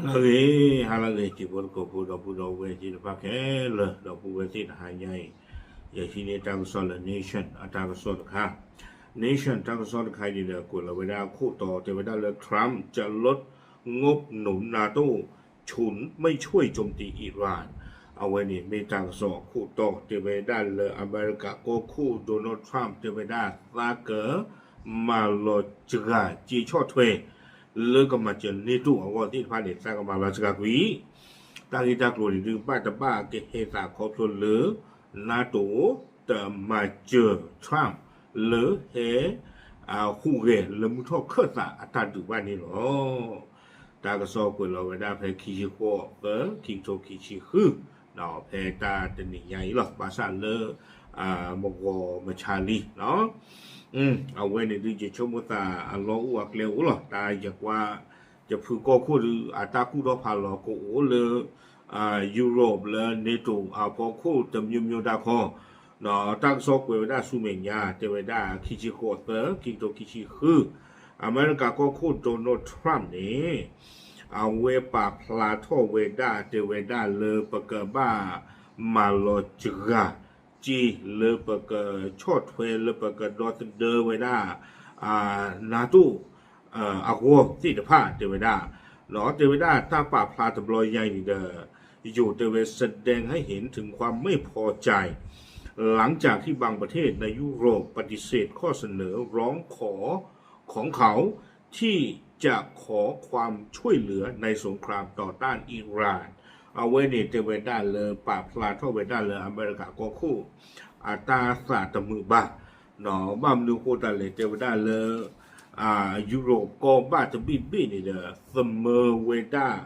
ဂ့ၤ, ဟါလၢအဂ့ၤ တံၤဖိသကိးဖိ ဒီပုၢ်ဒီဝဲၢ်သ့ၣ်တဖၣ်ခဲလၢာ်, ဒီပုၢ်ဝဲၢ်သ့ၣ်တဟါညါအံၤ, ယဟံးန့ၢ်တၢ်ကစီၣ်လၢ Nation အတၢ်ကစီၣ်တခါ, Nation တၢ်ကစီၣ်တခါအံၤန့ၣ်ဒီး ကွဲးလီၤဝဲဒၣ်အခိၣ်တီတဲဝဲဒၣ်လၢ Trump จะลดงบหนุน NATO ชุนไม่ช่วยโจมตีอิหร่าน အဝဲန့ၣ်မ့ၢ်တၢ်ကစီၣ်အခိၣ်တီတဲဝဲဒၣ်လၢအမဲရကၤကီၢ်ခိၣ် Donald Trump တဲဝဲဒၣ်သးက မၤလီၤစှၤစ့ဆီၣ်ထွဲ လၢကမၤစၢၤ NATO အဂီၢ်သ့ၣ်တဖၣ်န့ၣ် သးကမၤလီၤစှၤကွံာ်, တၢ်ဂ့ၢ်တၢ်ကျိၤန့ၣ်ဒုး ဘၣ်တဘၣ်ကဟဲသးခီဖျိလၢ NATO တမၤစၢၤ Trump လၢဟဲ ဟူးဂဲၤလၢမုၢ်ထီၣ်ခၢၣ်သးအတၢ်ဒုးဘၣ်န့ၣ်လီၤ. တၢ်ကစီၣ်ကွဲးလီၤဝဲဒၣ်ဖဲခံဆံဃိးသၢ ခံကထိခံဆံဃု ဖဲတၢ်တနံၤညါအံၤလီၤ. ဘၣ်ဆၣ်လၢ မဂီၤမဆါလံ အဝဲန့ၣ်ဒုး ယဆိကမိၣ်သးအလီၢ်အိၣ်အကျဲအိၣ်လီၤ. တၢ်ယကွၢ် ယဖုကီၢ်ခိၣ်ဒုး အတၢ်ကူၣ်ထီၣ်ဖးလီၤကအိၣ်လၢ Europe လၢ NATO အဖီခိၣ်တမျိုးမျိုးတၢ်ခီ, တၢ်ကစီၣ်ကွဲးဝဲဒၣ်ဆူမဲာ်ညါ တဲဝဲဒၣ်ခံဆံဃိးသၢ ခံကထိခံဆံဃု အမဲရကၤကီၢ်ခိၣ် Donald Trump န့ၣ် အဝဲပာ်ဖျါထီၣ်ဝဲဒၣ် တဲဝဲဒၣ်လၢပကဘၣ်မၤလီၤစှၤ က့လၢပကဆီၣ်ထွဲလၢပကဒီသဒၢဝဲဒၣ် NATO အဂီၢ်သ့ၣ်တဖၣ်တဲဝဲဒၣ်, ဒီးတဲဝဲဒၣ်တၢ်ပာ်ဖျါတဘျီညါအံၤန့ၣ်ဒီး ယိၤတဲဝဲ แสดงให้เห็นถึงความไม่พอใจ หลังจากที่บางประเทศในยุโรปปฏิเสธข้อเสนอร้องขอของเขา ที่จะขอความช่วยเหลือในสงครามต่อต้านอิหร่าน အဝဲန့ၣ်တဲဝဲဒၣ်လၢပာ်ဖျါထီၣ်ဝဲဒၣ်လၢအမဲရကၤကီၢ်ခိၣ် အတၢ်သးတမုာ်ဘၣ်, ဘၣ်မနုၤအဃိသတးလဲၣ် တဲဝဲဒၣ်လၢ Europe ကီၢ်ဘၣ်တဘ့ၣ်တဘ့ၣ်န့ၣ်ဒီး သမၢဝဲဒၣ်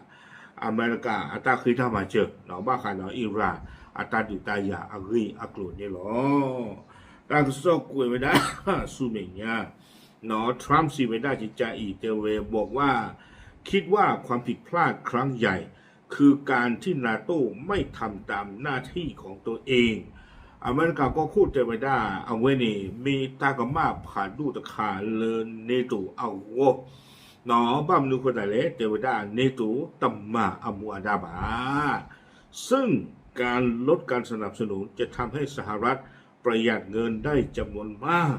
အမဲရကၤအတၢ်ဃ့တၢ်မၤစၢၤ ဘၣ်ဃးဒီး Iran အတၢ်ဒုးတၢ်ယၤအဂ့ၢ်အကျိၤန့ၣ်လီၤ. တၢ်ကစီၣ်ကွဲးဝဲဒၣ်ဆူမဲာ်ညါ Trump စံးဝဲဒၣ်ကကါအံၤ တဲဝဲ บอกว่า คิดว่าความผิดพลาดครั้งใหญ่ คือการที่ NATO ไม่ทำตามหน้าที่ของตัวเอง အမဲရကၤကီၢ်ခိၣ်တဲဝဲဒၣ် အဝဲန့ၣ် မ့ၢ်တၢ်ကမၣ်ဖးဒိၣ်တခါလၢ NATO အဂီၢ်, ဘၣ်မနုၤအဃိသတးလဲၣ် တဲဝဲဒၣ် NATO တမၤအမူအဒါဘၣ် ซึ่งการลดการสนับสนุนจะทำให้สหรัฐประหยัดเงินได้จำนวนมาก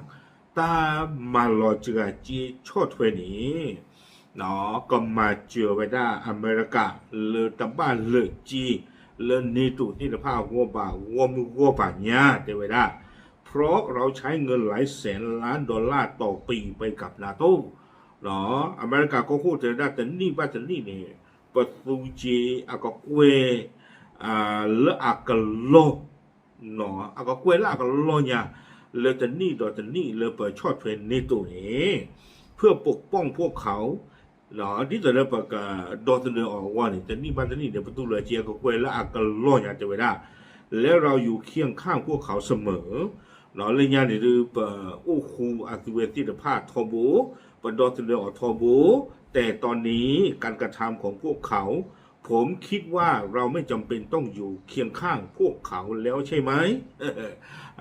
တၢ်မၤလီၤစှၤစ့ဆီၣ်ထွဲန့ၣ် ကမၤစၢၤဝဲဒၣ်အမဲရကၤ လၢတဘၣ်လၢာ်စ့လၢ NATO သ့ၣ်တဖၣ်အဂီၢ်ဘၣ် ဂီၢ်မုၢ်ဂီၢ်ပၤညါ တဲဝဲဒၣ် เพราะเราใช้เงินหลายแสนล้านดอลลาร์ต่อปีไปกับ NATO အမဲရကၤကီၢ်ခိၣ်တဲဝဲဒၣ် တနံၣ်ဘၣ်တနံၣ်န့ၣ် ပသူစ့အကကွဲၢ် လၢအကလီၢ် အကကွဲၢ်လၢအကလီၢ်ညါ လၢတနံၣ်ဒီးတနံၣ်လၢပဆီၣ်ထွဲ NATO န့ၣ် เพื่อปกป้องพวกเขา ဒ်သိးလၢပကဒီသဒၢအီၤအဂီၢ်န့ၣ် တနံၣ်ဘၣ်တနံၣ်န့ၣ် ပသူလီၤစ့အကကွဲၢ်လၢအကလီၢ်ညါတဲဝဲဒၣ် และเราอยู่เคียงข้างพวกเขาเสมอ လၢညါန့ၣ်ဒုး ပအိၣ်ဃူအသုဝဲသ့ၣ်တဖၣ်ထီဘိ ပဒီသဒၢအီၤထီဘိ แต่ตอนนี้การกระทำของพวกเขา ผมคิดว่าเราไม่จำเป็นต้องอยู่เคียงข้างพวกเขาแล้วใช่ไหม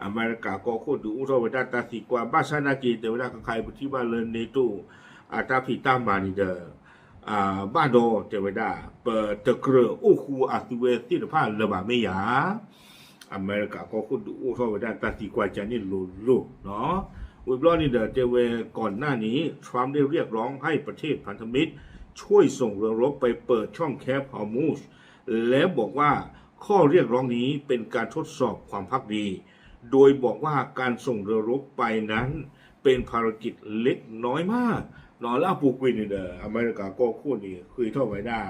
အမဲရကၤကီၢ်ခိၣ်ဒုးအိၣ်ထီၣ်ဝဲဒၣ်တၢ်သံကွၢ် ဘၣ်ဆၣ်နာ်က့ၤ တဲဝဲဒၣ် ခဲခါအံၤပထံၣ်ဘၣ်လၢ NATO အတၢ်ဖံးတၢ်မၤန့ၣ်ဒီး ဘၣ်ဒီးတဲဝဲဒၣ် ပတကြၢးအိၣ်ဃူအသုဝဲသ့ၣ်တဖၣ်လၢၤဘၣ်မ့ၢ်ဧါ အမဲရကၤကီၢ်ခိၣ်ဒုးအိၣ်ထီၣ်ဝဲဒၣ်တၢ်သံကွၢ်ကန့ၣ်လိၤလိၤ ဝံၤဘျီန့ၣ်ဒီးတဲဝဲ ก่อนหน้านี้ ทรัมป์ได้เรียกร้องให้ประเทศพันธมิตร ช่วยส่งเรือรบไปเปิดช่องแคบฮอร์มุซ และบอกว่าข้อเรียกร้องนี้เป็นการทดสอบความภักดี โดยบอกว่าการส่งเรือรบไปนั้นเป็นภารกิจเล็กน้อยมาก လၢအပူၤကွံာ်န့ၣ်ဒီး အမဲရကၤကီၢ်ခိၣ်န့ၣ် ဃ့ထီၣ်ဝဲဒၣ်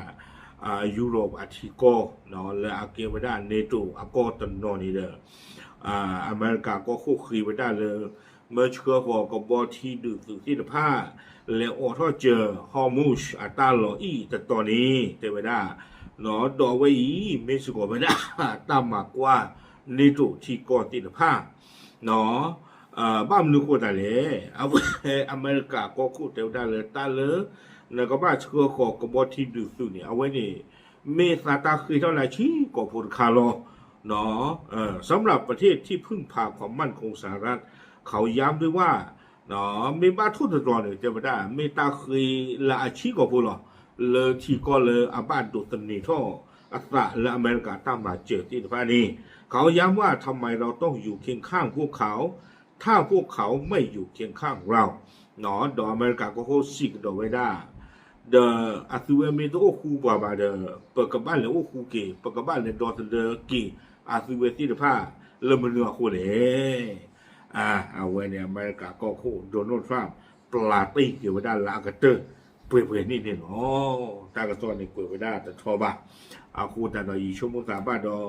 Europe အထံကီၢ် လၢအကဲဝဲဒၣ် NATO အကီၢ်တနီၤန့ၣ်ဒီး အမဲရကၤကီၢ်ခိၣ်ဃ့ဝဲဒၣ်လၢ မၢဆှၢဃီၤကဘီထံဒုးသုးသ့ၣ်တဖၣ် လဲၤအိးထီၣ်စၢၤ Hormuz အတၢ်လီၤအံၣ်တတီၤန့ၣ် တဲဝဲဒၣ် ဒီးအဝဲအံၤ မ့ၢ်စ့ၢ်ကီးဝဲဒၣ် တၢ်မၤကွၢ် NATO ထံကီၢ်သ့ၣ်တဖၣ် ဘၣ်မနုၤအဃိသတးလဲၣ် အဝဲအမဲရကၤကီၢ်ခိၣ်တဲဝဲဒၣ်လၢတၢ်လၢ နကဘၣ်ဆှၢဃီၤကဘီထံဒုးသုးန့ၣ် အဝဲန့ၣ် မ့ၢ်သးတၢ်ဃ့ထီၣ်လၢအဆံးကိာ်ဖိတခါလီၤ สำหรับประเทศที่พึ่งพาความมั่นคงสหรัฐ เขาย้ำด้วยว่า မ့ၢ်ဘၣ်ထိၣ်သတြီၤန့ၣ် တဲဝဲဒၣ် မ့ၢ်တၢ်ဃ့လၢအဆံးကိာ်ဖိလီၤ လၢထံကီၢ်လၢအဘၣ်ဒိးသန့ၤထီၣ်အသးလၢအမဲရကၤတၢ်မၤစၢၤသ့ၣ်တဖၣ်န့ၣ် เขาย้ำว่าทำไมเราต้องอยู่เคียงข้างพวกเขา ถ้าพวกเขาไม่อยู่เคียงข้างเรา ဒီးအမဲရကၤကီၢ်ခိၣ်စံးကဒီးဝဲဒၣ် ဒီးအသုဝဲမ့ၢ်တအိၣ်ဃူပှၤဘၣ်ဒီး ပကဘၣ်လဲၤအိၣ်ဃူက့ၤ ပကဘၣ်လဲၤဒီသဒၢက့ၤ အသုဝဲသ့ၣ်တဖၣ်လၢမနုၤအဃိလဲၣ်. အဝဲန့ၣ် အမဲရကၤကီၢ်ခိၣ် Donald Trump ပျၤတ့ၢ်က့ၤဝဲဒၣ်လၢအကတၢၢ်ပှဲၤပှဲၤန့ၣ်န့ၣ်လီၤ. တၢ်ကစီၣ်န့ၣ်ကွဲးဝဲဒၣ်တထီဘၣ်. အဃိသတးဒီးယဆိကမိၣ်သးဘၣ်ဒီး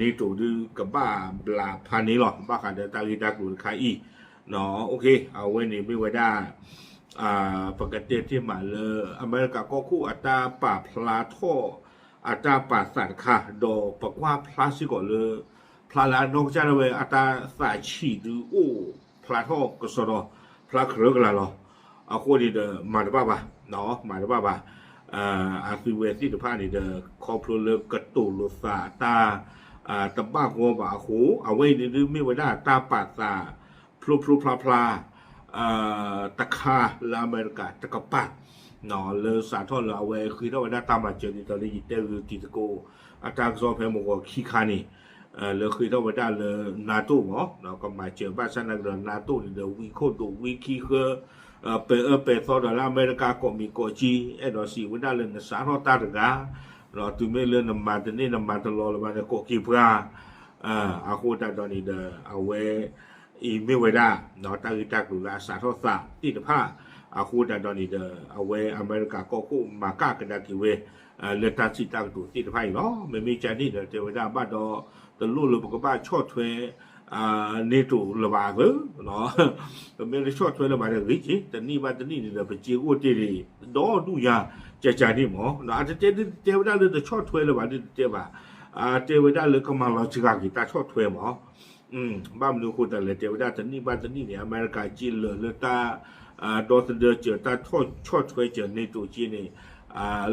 NATO ဒုးကဘၣ်ဘျးဖးန့ၣ်လီၤ. ဘၣ်ဃးဒီးတၢ်ဂ့ၢ်တၢ်ကျိၤတခါအံၤ အဝဲန့ၣ်မ့ၢ်ဝဲဒၣ် ပကတဲတ့ၢ်မးလၢ အမဲရကၤကီၢ်ခိၣ်အတၢ်ပာ်ဖျါထီၣ် အတၢ်ပာ်သးတခါ ဒီးပကွၢ်ဖျါစ့ၢ်ကီးလၢ ဖျါလၢအနီၢ်ကစၢ်ဒၣ်ဝဲ အတၢ်သးဆံးဒုးအိၣ်ဖျါထီၣ်ကစီဒီ ဖျါကရၢကလာ်လီၤ. အဃိန့ၣ်ဒီး မၤတဘၣ်ဘၣ်, မၤတဘၣ်ဘၣ်. အသုဝဲသ့ၣ်တဖၣ်န့ၣ်ဒီး ခီဖျိလၢကတိၤလိာ်သးတၢ် တဘၣ်ဂီၢ်ဘၣ်အဃိ အဝဲအံၤန့ၣ်ဒုးမ့ၢ်ဝဲဒၣ်တၢ်ပာ်သး ဖျိဖျိဖျါဖျါ တခါလၢအမဲရကၤတကပၤ လၢစးထီၣ်လၢအဝဲဃ့ထီၣ်ဝဲဒၣ်တၢ်မၤစၢၤဒ်သိးလၢယတဲဂုာ်တံၤသကိး အတၢ်ကစီၣ်ဖဲမုၢ်ဂီၤခံခါန့ၣ် လၢဃ့ထီၣ်ဝဲဒၣ်လၢ NATO မ့ၢ် ကမၤစၢၤဘၣ်ဆၣ်နာ်ကဒီး NATO န့ၣ်ဒီး ဝံခိၣ်ဒိၣ်ဝံခံဃၢ ပအၢပသီဒီးလၢအမဲရကၤကိးမံၤကိးကၠံ အဲၣ်ဒိးစံးဝဲဒၣ်လၢနစးထီၣ်တၢ်တဂၤ တုၤမ့ၢ်လၢနမၤတန့ၢ်နမၤတလီၤလၢၤဘၣ်န့ၣ် ကိးက့ၤပှၤ အဃိသတးဒီးန့ၣ်ဒီး အဝဲအံၤမ့ၢ်ဝဲဒၣ် တၢ်ဂ့ၢ်တၢ်ကျိၤလၢအစးထီၣ်သးသ့ၣ်တဖၣ် အဃိသတးဒီးန့ၣ်ဒီး အဝဲအမဲရကၤကီၢ်ခိၣ်မၤကၣ်ကဒါက့ၤဝဲ လၢတၢ်စံးတၢ်ကတိၤသ့ၣ်တဖၣ်အံၤလီၤ. မ့မ့ၢ်ကန့ၣ်ဒီး တဲဝဲဒၣ်ဘၣ်ဒီး တလိၣ်လၢပကဘၣ်ဆီၣ်ထွဲ NATO လၢၤဘၣ်သၢ ပမ့ၢ်တဆီၣ်ထွဲလၢၤဘၣ်ဒီးဂ့ၤက့ၤ တနံၣ်ဘၣ်တနံၣ်န့ၣ်ဒီး ပစ့အိၣ်တ့ၢ်ဒံး ဒီဒူၣ်ယၤ ကကန့ၣ်မ့ၢ် အတတဲဒုးတတဲဝဲဒၣ်လၢတဆီၣ်ထွဲလၢၤဘၣ်ဒုးတတဲဘၣ် တဲဝဲဒၣ်လၢကမၤလီၤစှၤက့ၤတၢ်ဆီၣ်ထွဲမ့ၢ် ဘၣ်မနုၤအဃိသတးလဲၣ် တဲဝဲဒၣ်တနံၣ်ဘၣ်တနံၣ်န့ၣ် အမဲရကၤက့လၢာ်လၢတၢ် ဒီသဒၢစၢၤတၢ်ဆီၣ်ထွဲစၢၤ NATO က့န့ၣ်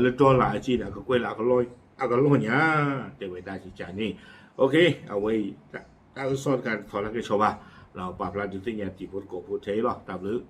လၢ dollar အက့န့ၣ် အကကွဲၢ်လၢအကလီၢ်ညါ တဲဝဲဒၣ်ကန့ၣ် အဝဲအံၤ တၢ်ကစီၣ်တခါတထီၣ်လၢကဆီဘၣ် ပာ်ဖျါဒုးသ့ၣ်ညါတံၤဖိသကိးဖိထဲအံၤလီၤ. တၢ်ဘျုး